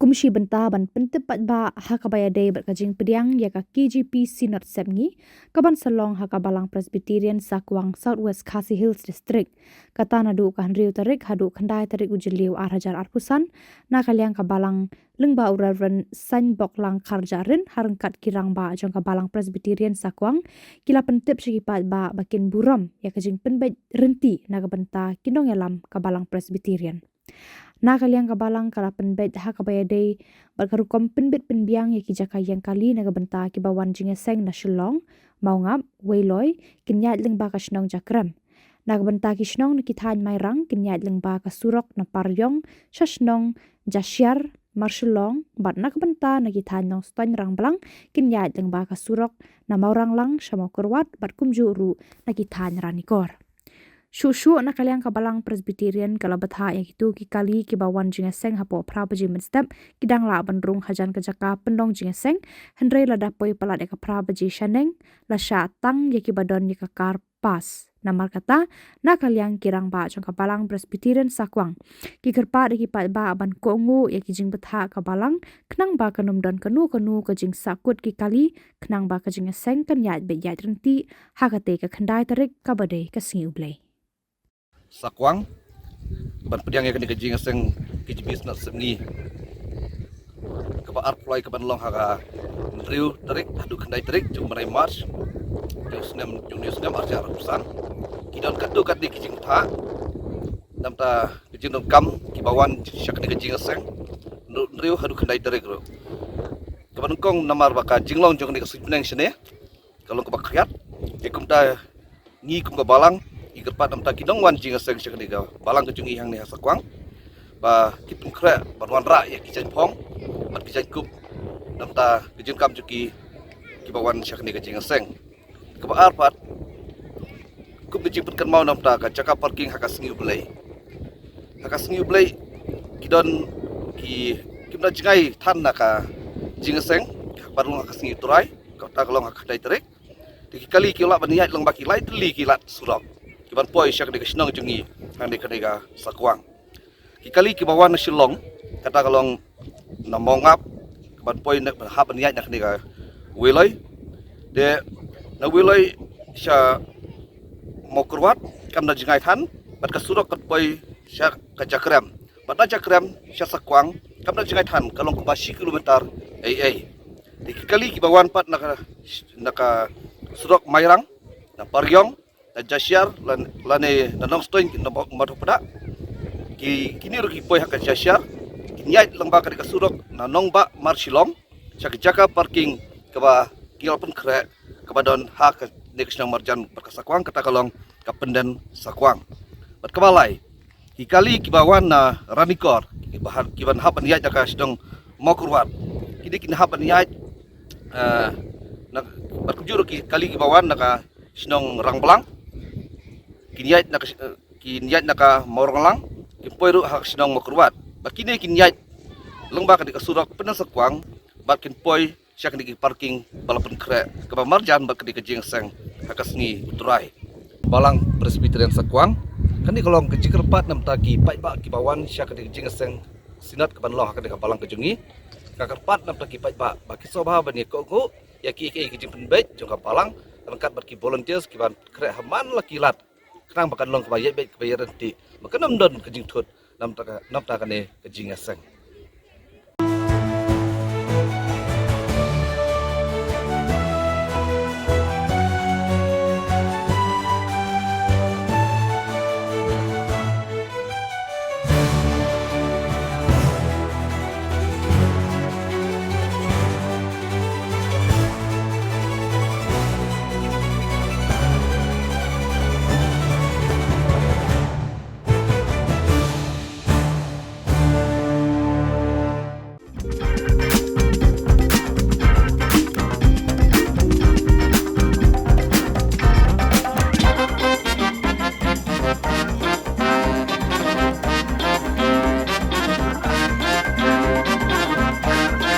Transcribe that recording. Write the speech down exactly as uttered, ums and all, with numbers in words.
Kum shi bynta ban pyntip paidbah ha kaba ïadei bad ka jingpdiang ïa ka K J P Synod Sepngi, kaban sa long ha ka Balang Presbyterian Sakwang, South West Khasi Hills District. Kata naduh ka hynriew tarik haduh khyndai tarik u Jylliew ar hajar arphew san, na ka liang ka Balang lyngba u Reverend Saiñboklang Kharjahrin, ha ryngkat ki rangbah jong ka Balang Presbyterian Sakwang, ki la pyntip sha ki paidbah ba kin burom ïa ka jingpynbeit ryntih na ka bynta ki nongïalam ka Balang Presbyterian. Na ka liang ka Balang ka la pynbeit ha kaba ïadei bad ka rukom pynbit pynbiang ïa ki jaka ïeng kali na ka bynta kiba wan jingïaseng na Shillong, Mawngap, Weiloi, kin ïaid lyngba ka shnong Jakrem. Na ka bynta ki shnong na ki thaiñ Mairang, kin ïaid lyngba ka surok na Pariong sha shnong Jashiar, Marshillong, bad na ka bynta na ki thaiñ Nongstoiñ, Rangblang, kin ïaid lyngba ka surok na Mawranglang sha Mawkyrwat, bad kumjuh ruh na ki thaiñ Ranikor. Shuh shuh na ka liang ka Balang Presbyterian ka la bthah ïa kito ki kali kiba wan jingïaseng hapoh phra baje mynstep, ki dang lah ban rung hajan ka jaka pynlong jingïaseng, hynrei lada poi palat ïa ka phra baje shaneng, la shah tang ïa kiba don ïa ka kar pass. Namar kata, na ka liang ki rangbah jong ka Balang Presbyterian Sakwang, ki kyrpad ïa ki paidbah ban kohnguh ïa ki jingbthah ka Balang, khnang ba kan ym don kano kano ka jingsahkut ki kali, khnang ba ka jingïaseng kan ïaid beit ïaid ryntih ha katei ka khyndai tarik kaba dei ka Sngi U Blei. Sakwang, ban pdiang ïa kane ka jingïaseng K J P Synod Sepngi kaba arphew lai, kaban long ha ka hynriew tarik haduh khyndai tarik jong u bnai March, jong u snem, jong u snem ar hajar arphew san. Ki don katto katne ki jingbthah namar ka jingdonkam kiba wan sha kane ka jingïaseng, hynriew haduh khyndai tarik ruh. Kaba nyngkong namar ba ka jinglong jong kane ka suiñ bneng shane ka long kaba khriat. Te kumta ngi kum ka Balang ngi kyrpad namar ki nongwan jingïaseng sha kane ka Balang ka jong ngi hangne ha Sakwang, ba ki pynkhreh ban wanrah ïa ki jaiñphong bad ki jaiñkup namar ka jingkam jong ki kiba wan sha kane ka jingïaseng. Kaba ar pat, kum ka jingpynkynmaw namar ka jaka parking ha ka Sngi U Blei. Ha ka Sngi U Blei ki don ki, kim da jngai than na ka jingïaseng, kaba long ha ka Sngi U Trai, kata ka long ha ka khyndai tarik. Te ki kali ki lah ban ïaid lyngba ki lai tylli ki lad surok kiban poi sha kane ka shnong jong ngi hangne, kane ka Sakwang. Ki kali kiba wan na Shillong, kata ka long na Mawngap, kaban poi na, hap ban ïaid na kane ka Weiloi. Te na Weiloi sha Mawkyrwat kam da jngai than, bad ka surok kan poi sha ka Jakrem. Bad na Jakrem sha Sakwang kam da jngai than, ka long kumba shi kilometer ei ei. Te ki kali kiba wan pat na ka, na ka surok Mairang, na Pariong, na Jashiar, lan-, lane na Nongstoiñ, na Ba-, Madhopda. Ki, kine ruh ki poi ha ka Jashiar, kin ïaid lyngba kane ka surok na Nongbah Marshillong sha ka jaka parking kaba ki la pynkhreh, kaba don ha kane ka shnong marjan bad ka Sakwang, kata ka long ka Pynden Sakwang. Bad kaba lai, ki kali kiba wan na Ranikor, kiba ha-, kiban hap ban ïaid na ka shnong Mawkyrwat, kine kin hap ban ïaid, eh, na, bad kumjuh ruh ki kali kiba wan na ka shnong Rangblang, kin ïaid na ka sh-, eh, kin ïaid na ka Mawranglang, kin poi ruh ha ka shnong Mawkyrwat. Bad kine kin ïaid lyngba kane ka surok Pynden Sakwang, bad kin poi sha kane ka parking ba la pynkhreh kaba marjan bad kane ka jingïaseng ha ka Sngi U Trai. Balang Presbyterian Sakwang, kane ka long ka jingkyrpad namar ki paidbah kiba wan sha kane ka jingïaseng Synod kaban long ha kane ka Balang ka jong ngi. Ka kyrpad namar ki paidbah ba ki sngewbha ban ïa kohnguh ïa ki, ki, ki jingpynbeit jong ka Balang ryngkat bad ki volunteers kiban khreh ha man la ki lad, khnang ba kan long kaba ïaid beit kaba ïaid ryntih, ba kan ym don ka jingthut namar ka, namar kane ka jingïaseng.